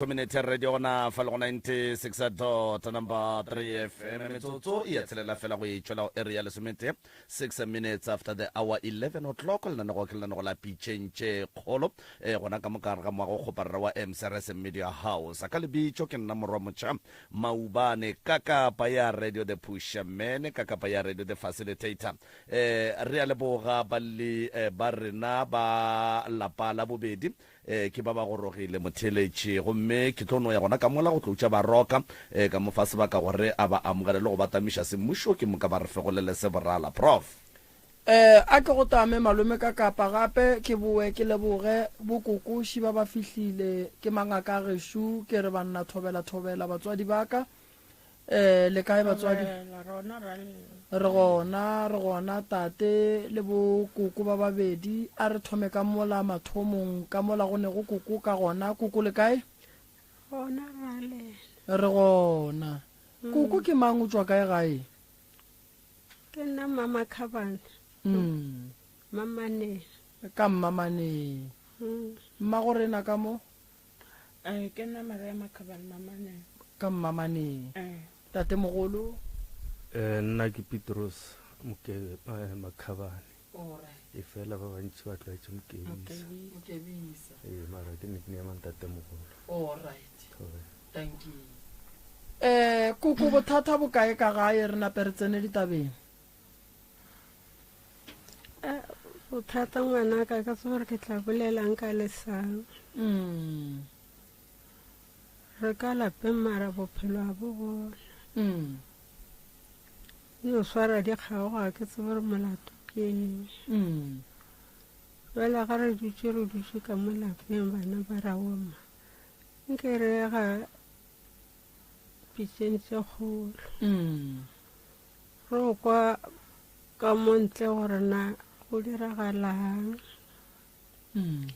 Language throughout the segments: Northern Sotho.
Community Radio gona fa le go 96 dot number 3 FM metsotso e ya tshelela fela go e tšwela go area ya lesometee 6 minutes after the hour 11 o'clock lenanego ke lenanego la pitšeng tše kgolo e gona ka moka gare ga moago kgoparara wa MCRS Media House ka lebitšo ke nna morwa motšha maubane ka kapa ya radio the pusher man ka kapa ya radio the facilitator eh re a leboga balli eh, ba rena ba lapa la bobedi E, ke ba ba gorogile, motheeletši. Gomme ke tlo no ya gona ka mola go tlo utša Baroka e, ka mo fa sebaka gore a ba amogele le go ba tamiša semmušo, ke moka ba re fegolele se borala. Prof. E, a ke go tame malome ka Kapa gape, ke bowe ke leboge bokokoši ba ba fihlile, ke mangaka a gešo, ke re banna thobela thobela batswadi ba ka. Eh, le kae batswadi? Re gona, re gona tate le bo koko ba babedi. A re thome ka mola mathomong, ka mola go ne go koko ka gona. Koko le kae? Gona ra lena. Re gona. Mm. Koko ke mang o tšwa kae gae? Ke nna Mama Khabane. Mm. Mamaneng. Ka Mmamaneng. Mm. Mmago rena ka mo? Eh, ke nna Maria Makhabane Mamaneng. Ka Mmamaneng. Eh. Tatemogolo? Eh, nna ke Petros Moke, eh, Makhabane. Alright. E fela ba bantši ba tlwaetše Mokebisa. Mokebisa. Ee, mara ke nickname ya ntatemogolo. Alright. Correct. Thank you. Eh, koko bothata bo kae ka gae re nape re tsene ditabeng? Eh, bothata ngwanaka ka tsebe gore ke tla bolelang ka lesang. Mm. Re ka lapeng mara bophelo a bo gona. Mm. No swara dikgaoga ke tsebe gore molato ke eng. Mm. Jwale ga re dutše re dutše ka mo lapeng bana ba ra oma. Nke re ga pitšeng tše kgolo. Mm. Re o kwa ka mo ntle gore na go diragalang. Mm.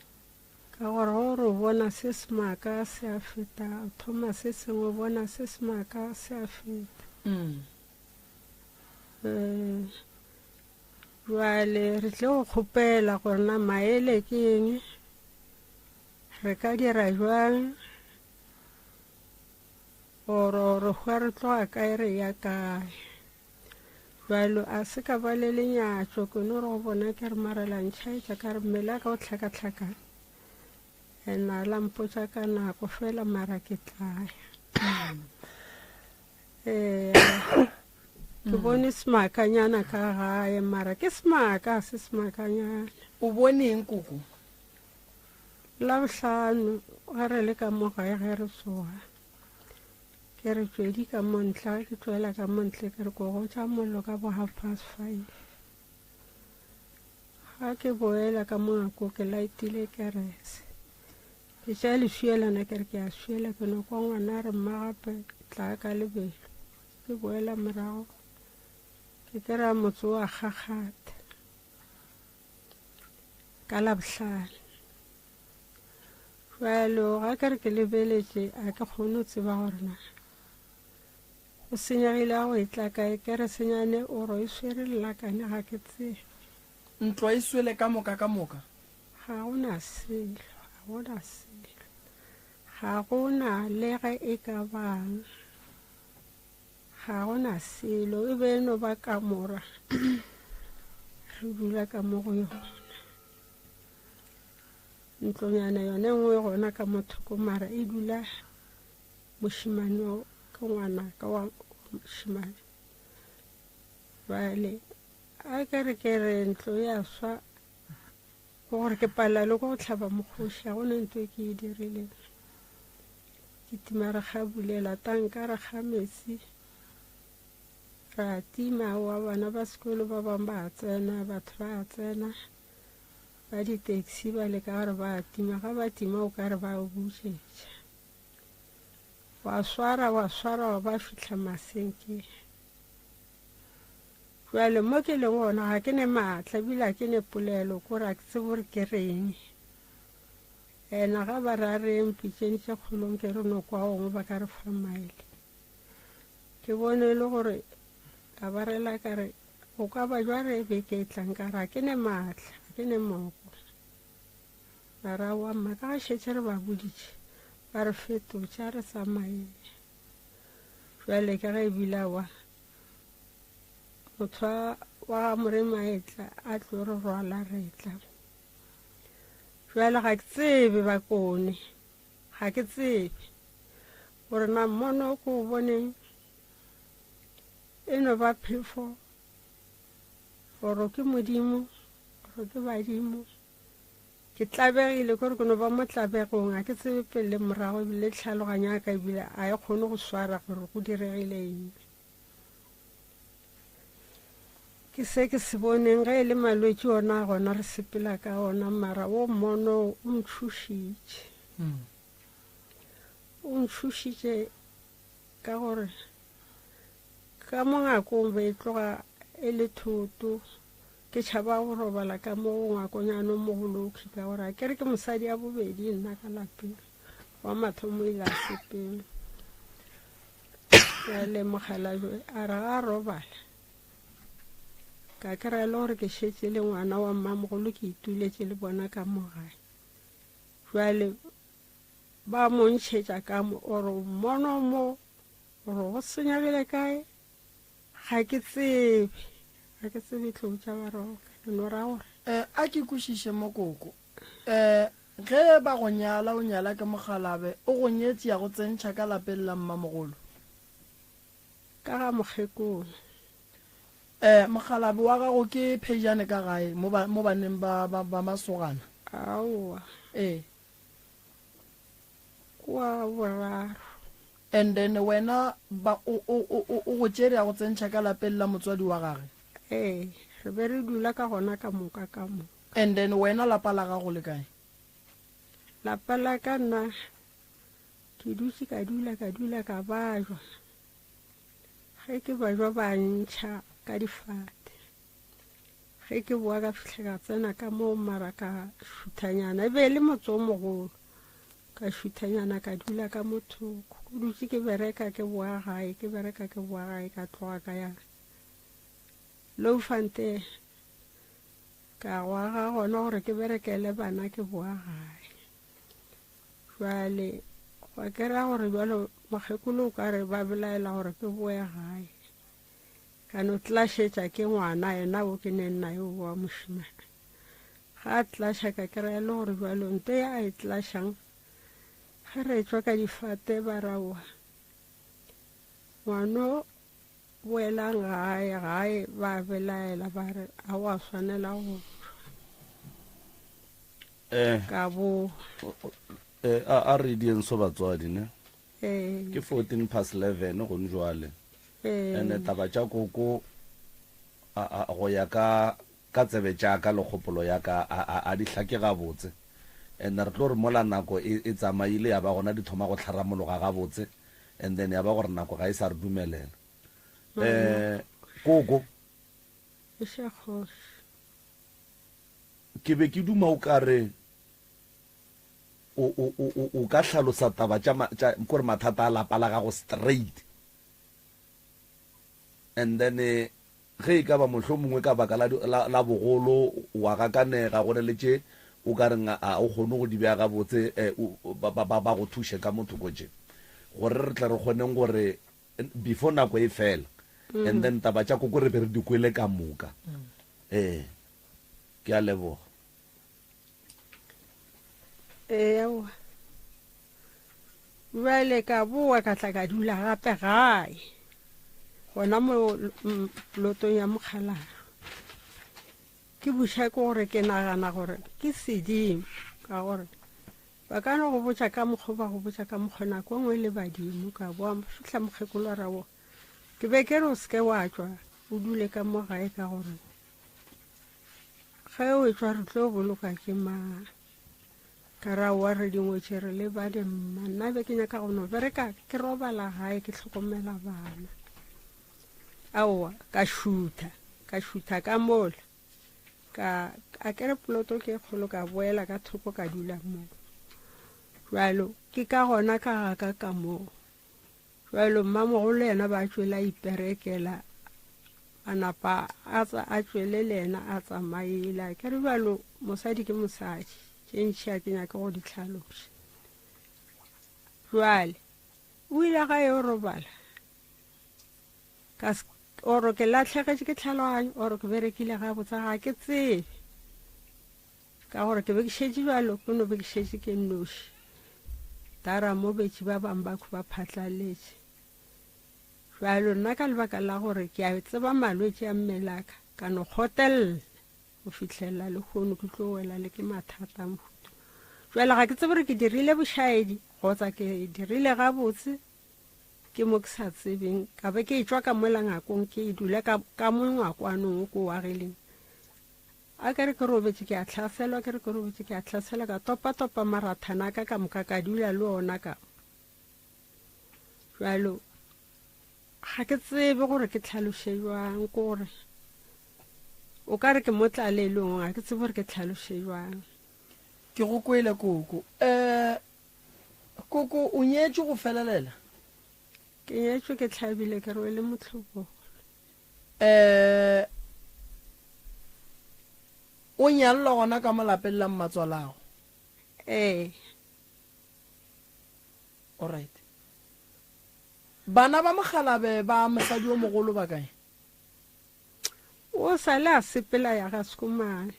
Ka gore go re o bona se semaka se a feta, o thoma se sengwe o bona se semaka se a feta. Mm. Eh, jwale re tle go kgopela gore na maele ke eng, re ka dira jwang Gore re hwa re tloga kae re ya kae. Bjalo a se ka ba le lenyatšo, ke no re go bona ke re mara la ntšhaetša ka re mmele wa ka o hlakahlakane. And a la mpotša ka nako fela mara ke tla ya. Eh, ke bone semakanyana ka gae mara ke semaka ga se semakanyana. O bone eng koko? Labohlano ge re le ka mo gae ge re tsoga ke re tšwedi ka mo ntle ge ke tšwela ka mo ntle ke re ko gotša mollo ka bo half past five ga ke boela ka mo ngako ke laetile kerese ke tša leswielana ke re ke a swiela ke no kwa ngwana re mma gape tla ka lebelo ke boela morago ke kry-a motse wa kgakgatha ka Labohlano. Bjalo ga ke re ke lebeletše a ke kgone go tseba gore na go senyegile a go e tla kae ke re senyane oro e swere lelakane ga ke tsebe. Ntlo e swele ka moka ka moka? Ga go na selo, ga go na selo. Ga go na le ge e ka bang. Ga go na selo, e be e no ba kamora re dula ka mo go yona. Ntlonyana yone e nngwe gona ka mo thoko mara e dula mošemane ke ngwanaka wa mošemane. Bjale a ke re ke re ntlo ya swa ke gore ke palela le ko go hlaba mokgoši ga gona ntho e ke e dirileng. Ke tima re ga bulela tanka re ga metsi ra tima wa bana ba sekolo ba bangwe ba tsena batho ba tsena ba di-taxi ba leka gore ba tima ga ba tima o ka re ba o bušetša wa swara wa swara wa ba fihla masenkeng jale mo ke leng gona ga ke ne maatla ebile ga ke ne polelo kore ga ke tsebe gore ke reng Ena ga ba re a re yeng pitšeng tše kgolong ke re no kwa gongwe ba ka re fa maele. Ke bone e le gore ka ba rela ka re go ka ba jwa re beke e tlang ka re ga ke ne maatla ga ke ne moko. Ba ra wa mma ka ga šetše re ba boditše. Ba re fetotša re tsamaye. Bjale ka ge ebile aowa motho wa ga Moremi a etla a tlo re rwala re tla. Bjale ga ke tsebe bakone, ga ke tsebe gore na mmono o ko o boneng e no ba phefo gore ke Modimo gore ke badimo. Ke tlabegile, kore ke no ba mo tlabegong, ga ke tsebe pele le morago, ebile tlhaloganyo ya ka ebile a e kgone go swara gore go diregile eng. Ke se ke se boneng, ge e le malwetši ona gona re sepela ka ona, mara wo mmono o ntšhošitše. O ntšhošitše ka gore ka mo ngakong be e tloga e le thoto. Ke tšhaba go robala ka mo go ngwakonyana o mogolo okhwi ka gore a ke re ke mosadi ya bobedi nna ka lapeng. Wa mathomo o ile a sepela. Bjale mokgalabje a re ga a robala ka kry-a e le gore ke šetše le ngwana wa mmamogolo ke ituletše le bona ka mo gae. Bjale ba mo ntšhetša ka mo ore mmono mo gore go senyegile kae Ga ke tsebe. Ga ke tsebe tlou tša Baroka. Ke no ra gore. Eh, a ke kwešiše mo koko. Eh, ge ba go nyala, o nyala ke mokgalabe, o go nyetše ya go tsentšha ka lapeng la mmamogolo? Ka ga mokgekolo. Eh, mokgalabe wa gago ke phejane ka gae, mo ba, mo baneng ba, ba, ba masogana? Aowa. Ee. Wa boraro. And then wena ba o o o o go tšere a go tsentšha ka lapeng la motswadi wa gage? Ee, re be re dula ka gona ka moka ka mo. And then wena lapa la gago le kae? Lapa la ka nna ke dutše ka dula ka dula ka bajwa. Ge ke bajwa ba ntšha ka difate. Ge ke boa ka fihla ka tsena ka moo mara ka šuthanyana, e be e le motse o mogolo. Ka šuthanyana ka dula ka mo thoko. Ke dutše ke bereka ke boa gae, ke bereka ke boa gae, ka tloga ka ya Louwfontein. Ka go aga gona gore ke berekele bana ke boa gae. Jwale gwa ke ra gore bjalo mokgekolo o ka re ba belaela gore ke boe gae. Ka no tlašetša ke ngwana yena wo ke neng naye o wa mošemane. Ga a tlaša ka kry-a e le gore bjalo nto ye a e tlašang ge re etšwa ka difate ba ra wa ngwano boelang gae gae ba belaela ba re a wa swanela go tšwa. Eh. Ka bo. Eh, a a re dieng so batswadi ne. Ee. Ke 14 past 11 gone jwale. Ee. Ene taba tša koko a, a, go ya ka ka tsebe tša ka le kgopolo ya ka a, a, a di hlake gabotse. And re tlo re mola nako e, e tsamaile ya ba gona di thoma go tlharamologa gabotse and then ya ba gore nako ga e sa re dumelela. Eh, koko. Eša kgoši. Ke be ke duma o ka re O, o, o, o, o ka hlalosa taba tša, tša, kore mathata a lapa la gago straight. And then ge e ka ba mohlomongwe ka baka la, la, la bogolo wa gakanega, go ne le tše o ka reng a o kgone go di bea gabotse, eh, o, ba, ba, ba go thuše ka mo thoko tše, gore re tle re kgoneng gore before nako e fela, and then taba tša koko re be re di kwele ka moka. Ee, ke a leboga. Ewa. Bjale ka boa ka tla ka dula gape gae. Gona mo plotong ya mokgalaro. Ke buša ke gore ke nagana gore ke sedimo ka gore ba ka no go botša ka mokgwa ba go botša ka mokgwa nako e nngwe le badimo ka boa fihla mokgekolo ra bo ke be ke re o seke wa tšwa o dule ka mo gae ka gore Ge o etšwa re tlo boloka ke mang? Ka ra wa re dingwetši re lebane mma. Nna be ke nyaka go no bereka ke robala gae ke hlokomela bana. Aowa ka šutha, ka šutha ka mola. Ka a kere poloto ke e kgolo ka boela ka thoko ka dula moo. Jwalo ke ka gona ka ga ka ka moo. Bjalo mmamogolo yena ba tšwele a iperekela, a napa a a tšwele le yena a tsamaile. Ke re bjalo mosadi ke mosadi, tše ntši a ke nyake go di hlaloša. Jwale o ile ga yo robala ka oro ke latlhegetše ke tlhaloganyo oro ke berekile gabotse ga ke tsebe ka gore ke be ke šetše bjalo ke no be ke šetše ke nnoši dara mo betši ba bangwe ba ba phatlaletše bjalo nna ka lebaka la gore ke a tseba malwetši a mmelaka ka no kgotelela go fihlelela lehono ke tlo wela le ke mathata a mohuta jale ga ke tsebe gore ke dirile bošaedi kgotsa ke dirile gabotse ke mo ke sa tsebeng ka be ke etšwa ka mola ngakong ke dula ka mo ngwakwanong o ko o agileng a ke re ke robetše ke a hlaselwa ke re ke robetše ke a hlaselwa ka topa-topa marathana a ka ka moka ka dula le ona ka jalo ga ke tsebe gore ke tlhaloše jwang ke gore o ka re ke mo tlalelong ga ke tsebe gore ke tlhaloše jwang ke go kwele koko um koko o nyetšwe go felelela ke nyetšwe ke tlhabile ke rwele motlhobolo um o nyalelwa gona ka mo lapeng la mmatswalago ee alright bana ba mokgalabe ba mosadi o mogolo ba kae o sa le a sepela ya ga sekomane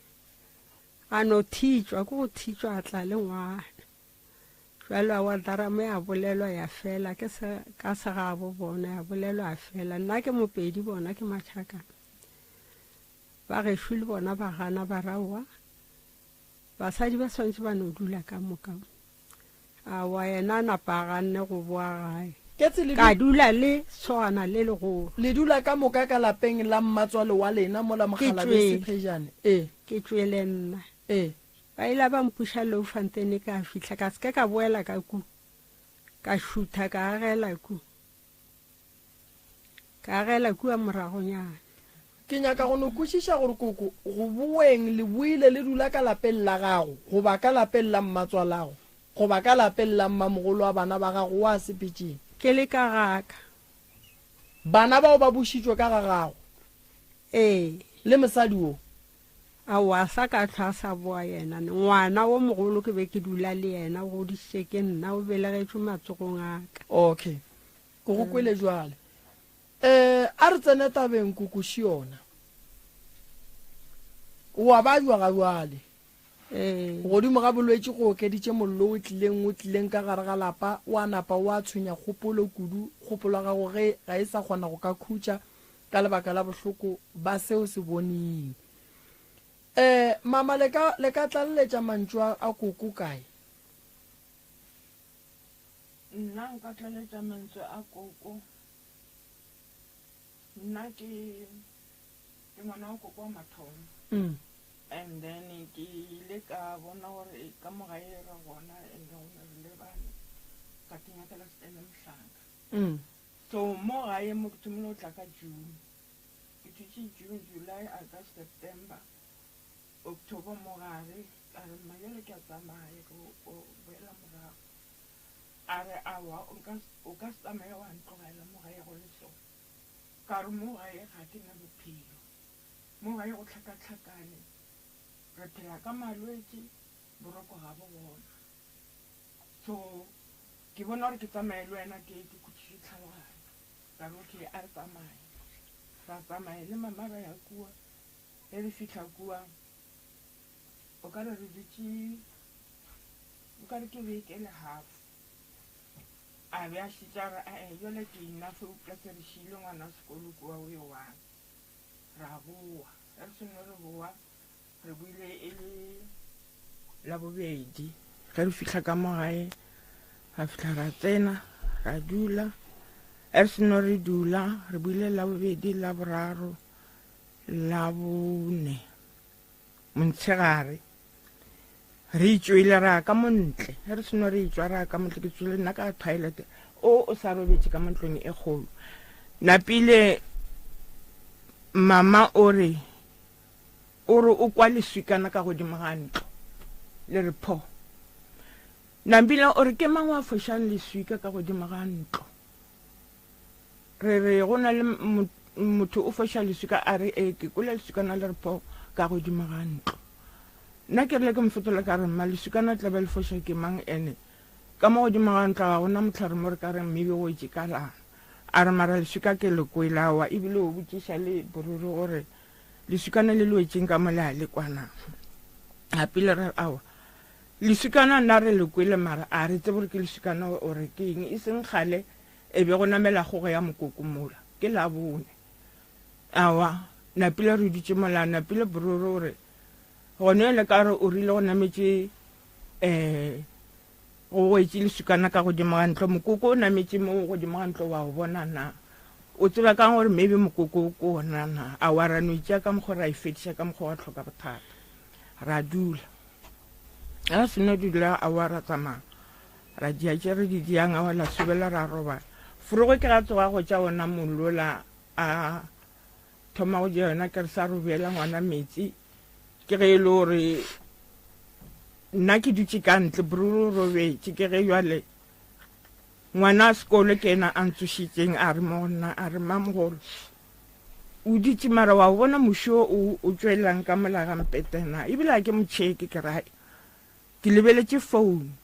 a no thitšwa ke go thitšwa a tla le ngwana jalo a wa daramo ya bolelwa ya fela ke se ka segabo bona ya bolelwa ya fela nna ke mopedi bona ke matšhakana ba gešo le bona ba gana ba raowa basadi ba swantse ba no dula ka moka awa yena a napa a ganne go boa gae ka dula le sogana le legolo le dula ka moka ka lapeng la mmatswale wa lena mola mokgalabje Sephejane ee ke tšwele nna ee ba ile ba mpuša Louwfontein ka fihla ka se ke ka boela ka ku ka šutha ka agela ku Ka agela kua moragonyana. Ke nyaka go no kwešiša gore koko, go boeng le boile le dula ka lapeng la gago, goba ka lapeng la mmatswalago, goba ka lapeng la mmamogolo wa bana ba gago wa sepetšeng? Ke le ka ga ka. Bana bao ba bušitšwe ka ga gago? Ee. Le mosadi wo? Aowa, a sa ka hlwa a sa boa yena. Ngwana wo mogolo ke be ke dula le yena, o godišitše ke nna, o belegetšwe matsogong a ka. Okay. Ke go kwele jwale. Eh, a re tsene tabeng Kokoši yona. O a bajwa ga jwale. Ee. Godimo ga bolwetši go okeditše mollo o tlileng o tlileng ka gare ga lapa, wa napa wa tshwenya kgopolo kudu, kgopolo ya gago ge ga e sa kgona go ka khutša ka lebaka la bohloko ba se o se boneng. Eh, mama le ka le ka tlaleletša mantšu a, a koko kae? Nna nka tlaletša mantswe a koko. Nna ke ke ngwana wa koko wa mathomo. Mm. And then ke ile ka bona gore ka mo gae re gona and then re le bane ka ke nyakela setene mohlanka. Mm. So mo gae mo ke thomile go tla ka June. Ke thutše June, July, August, September, October mo gare ka re mma jale ke a tsamaya ke o boela morago. A re aowa o nka o ka se tsamaye wa ntlogela mo gae go le so. Ka re mo gae ga ke na bophelo. Mo gae go hlakahlakane. Re phela ka malwetši, boroko ga bo gona. So ke bona gore ke tsamaye le wena ke ke khutšiše tlhaloganyo. Ka re okay a re tsamaye. Ra tsamaya le mama ra ya kua. Ge re fihla kua o ka re re dutše o ka re ke beke le half. A be a šetše a re ae jwale ke enough eupša se re šiile ngwana sekolo kua o e one. Ra boa, ge re seno re boa re boile e le Labobedi. Ge re fihla ka mo gae ra fihla ra tsena ra dula. Ge re seno re dula re boile Labobedi, Laboraro, Labone montshegare re itšwele ra ka montle ge re seno re itšwa ra ka montle ke tswile nna ka toilet o o sa robetše ka montlong e kgolo napile mama o re o re o kwa leswikana ka godimo ga ntlo le re pho napile o re ke mang wa fošang leswika ka godimo ga ntlo Re re go na le motho o foša leswika a re ee ke kwele leswikana le re pho ka godimo ga ntlo. Nna ke rile ke mo fetola ka re mma leswikana tla be le foša ke mang ene? Ka mo godimo ga ntlo ga gona mohlare mo re ka reng maybe o wetše ka lang. A re mara leswika ke le kwele aowa ebile o botšiša le boruri gore leswikana le le wetšeng ka mo le a le kwa na. Napile ra re aowa leswikana nna re le kwele mara a re tsebe gore ke leswikana ore ke eng e seng kgale e be go namela kgogo ya mokoko mola ke Labone. Aowa Napile re dutše mola Napile boruri o re gone le ka re o rile go nametše um go wetše leswikana ka godimo ga ntlo mokoko o nametše mo godimo ga ntlo wa o bona na o tseba kang gore maybe mokoko o ko ona na a wa ra no itšea ka mokgwa ra e fediša ka mokgwa wa tlhoka bothata ra dula ra seno dula a wa ra tsamaya ra dia tše re di diang a wa la sobela ra robala forogo ke ga tsoga go tša ona mollola a thoma go ja yona ke re sa robela ngwana metsi ke ge e le gore nna ke dutše ka ntle bruru robetše ke ge jale ngwana a sekolo ke ena a ntsošitseng a re mo nna a re mamogolo o dutše mara wa bona mošo o o tšwelelang ka mola ga mpetena ebile a ke motšheke ke rae ke lebeletše phone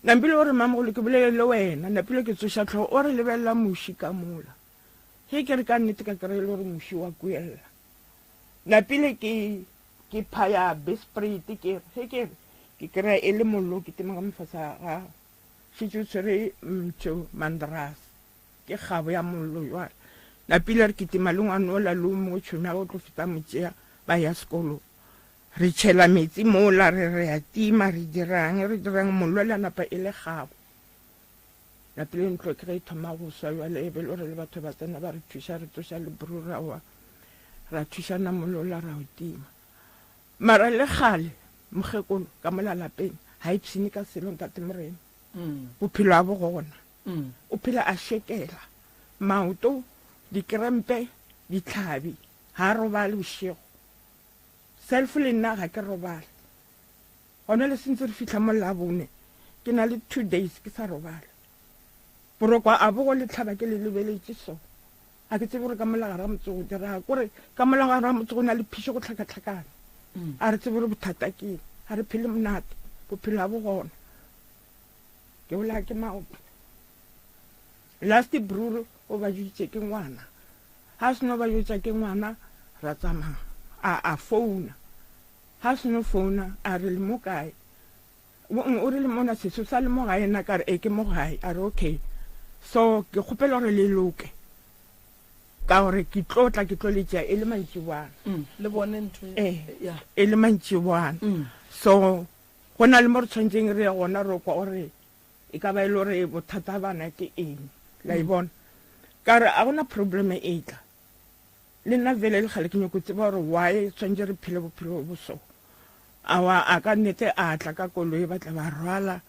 Nampile o re mamogolo ke bolele le wena napile ke tsoša tlhogo o re lebelela moši ka mola ge ke re ka nnete ka kry e le gore moši wa kuelela Napile ke ke phaya besprite ke re ge ke re ke kry-a e le mollo ke tema ka mofasa ga šetše o tshwere mtho mandras ke kgabo ya mollo jwale napile re kitima le ngwana ola le o mongwe tšhomi ya go tlo feta motšea ba ya sekolong re tšhela metsi mola re re ya tima re dirang re dirang mollo le napa e le kgabo Napile ntlo ke ge e thoma go swa bjale e be le gore le batho ba tsena ba re thuša re tsoša le brura wa ra thušana molola ra o tima mara le kgale mokgekolo ka mola lapeng ga e pshine ka selo ntate morena mm. bophelo a bo gona mm. o phela a šekela maoto dikrempe ditlhabi ga a robale bošego self le nna ga ke robale Gona le sentse re fihla mo Labone, ke na le two days ke sa robala. Boroko a bo go le tlhaba ke le lebeletše so. A ke tsebe gore ka mola gare ga motse go diraga. Kore ka mola gare ga motse go na le phišo go tlhakatlhakana. A re tsebe gore bothata ke eng. A re phele monate. Bophelo a bo gona. Ke bolaya ke maoto. Last bruru o ba joditše ke ngwana. Ha seno ba jotša ke ngwana ra tsamaya. A a founa. Ha seno founa a re le mo kae? O re le mona seso sa le mo gae nna ka re e ke mo gae. A re okay. So ke kgopela gore le loke. Ka gore ke tlo tla ke tlo le tšea e le mantšiboana. Mm, le bone ntho e. Eh, e le mantšiboana. Mm. So go na le mo re tshwanetseng re ye gona ro kwa gore e ka ba e le gore bothata bana ke eng la e bona ka re a gona problem e tla le nna vele le gale ke nyako tseba gore why tshwanetse re phele bophelo bo so awa a ka nnete a tla ka koloi ba tla ba rwala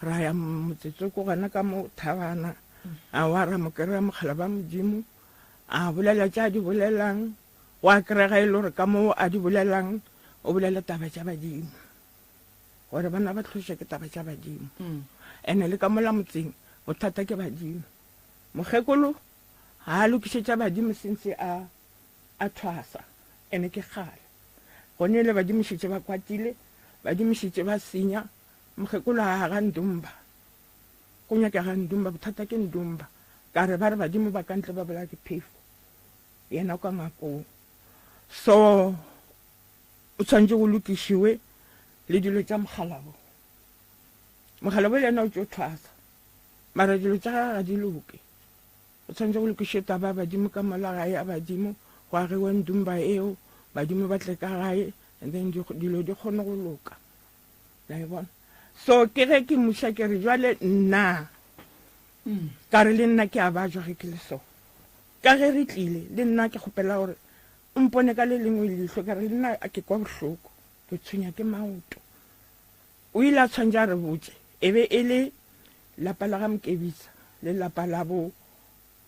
ra ya motsetsoko gona ka mo thabana awa ra mo kry-a mogala ba modimo a bolela tša di bolelang wa kry-ga e le gore ka moo a di bolelang o bolela taba tša badimo gore bana ba tlhoša ke taba tša badimo mm. ene le ka mola motseng bothata ke badimo mokgekolo ga a lokišetša badimo sentse a a thwasa ene ke kgale gone le badimo šetše ba kwatile badimo šetše ba senya mokgekolo a ga ndumba go nyakega ndumba bothata ke ndumba ka re ba re badimo ba ka ntle ba bolaya ke phefo yena kwa ngakong so O tshwanetše go lokišiwe le dilo tša mokgalabo. Mokgalabo le yena o tšo thwasa, mara dilo tša gagwe ga di loke. O tshwanetše go lokiše taba ya badimo ka mola gae ya badimo, go agiwe ndumba eo, badimo ba tle ka gae, and then dilo di kgone go loka. La e bona? So ke ge ke muša ke re jwale nna ka re le nna ke a bajwa ge ke le so. Ka ge re tlile le nna ke kgopela gore O mpone ka le lengwe leihlo, ka re le nna ke kwa bohloko, ke tshwenya ke maoto. O ile a tshwantše a re botše, e be e le lapa la ga Mokebisa le lapa la bo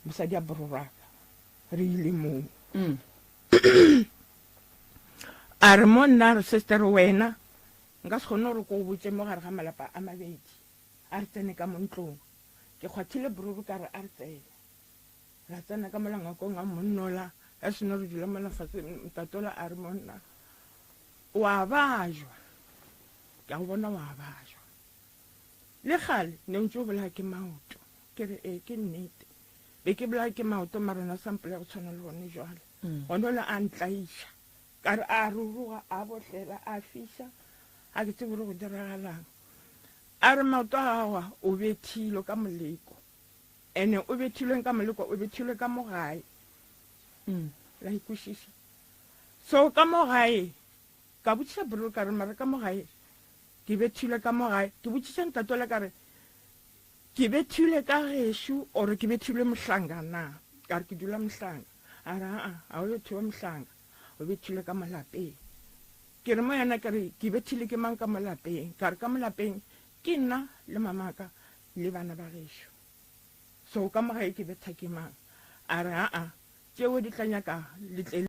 mosadi a bororaka, re ile moo. Mm. A re mo nna re sister wena nka se kgone gore ko o botše mo gare ga malapa a mabedi, a re tsene ka mo ntlong. Ke kgwathile bororo ka re a re tsene. Ra tsena ka mola ngwakong wa monnola, ya seno re dula mola fase, ntatola a re monna, o a bajwa, ke a go bona o a bajwa. Le kgale ne o ntse o bolaya ke maoto. Ke re, Ee, ke nnete. Be ke bolaya ke maoto mara na sa mpolaya go tshwana le gone jwale. Gone ole a ntlaiša. Ka re a ruruga, a bohlela, a fiša, ga ke tsebe gore go diragalang. A re maoto a gago a, o bethilwe ka moleko. Ene o bethilweng ka moleko, o bethilwe ka mo gae. La ikwešiša? So ka mo gae, ka botšiša bro ka re mara ka mo gae, ke bethilwe ka mo gae. Ke botšiša ntate ola ka re, Ke bethilwe ka gešo or ke bethilwe mohlanga na? Ka re ke dula mohlanga. A re aa, ga o bethiwe mohlanga, o bethilwe ka mo lapeng. Ke re mo yena ke re ke bethile ke mang ka mo lapeng? Ka re ka mo lapeng ke nna le mamaka le bana ba gešo. So ka mo gae ke betha ke mang? A re aa, tšeo di tla nyaka le tle.